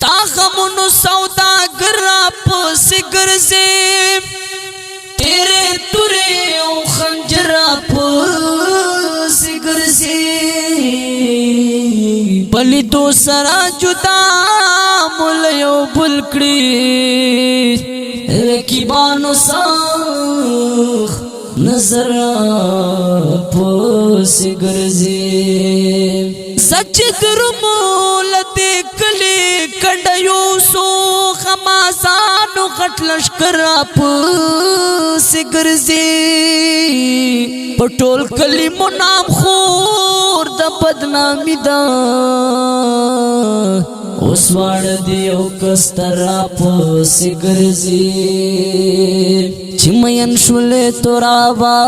ستا غمونو سوداګر را پسې ګرځي، تیرې تورې او خنجر را پسې ګرځي. بلی دو سره جدا مول یو بل کړي، رقیبانو سخ نظر پسې ګرځي. سچ درمو لدې کلی کنډ یو سو، خمازانو غټ لشکر پسې ګرځي. په ټول کلی مو نام خور د بدنامي ده، اوس واړه دی او کستر پسې ګرځي. چې مین شولې ترابا،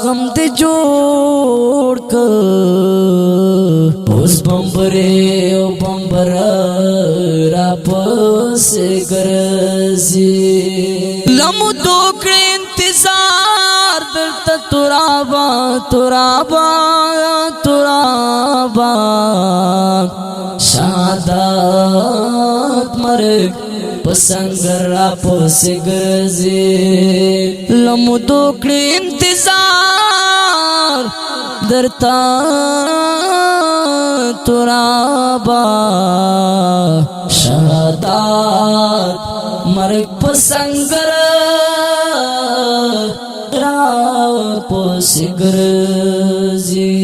غم دې جوړ ک، اوس بمبره او بمبره را پسې ګرځي. لمو دوکړې انتظار دلته ترابا، ترابا، ترابا. شهادت مرګ پسنګر را پسې ګرځي. لمو دوکړې انتظار درتا ترابا، شهادت مرګ پسنګر را پسې ګرځي.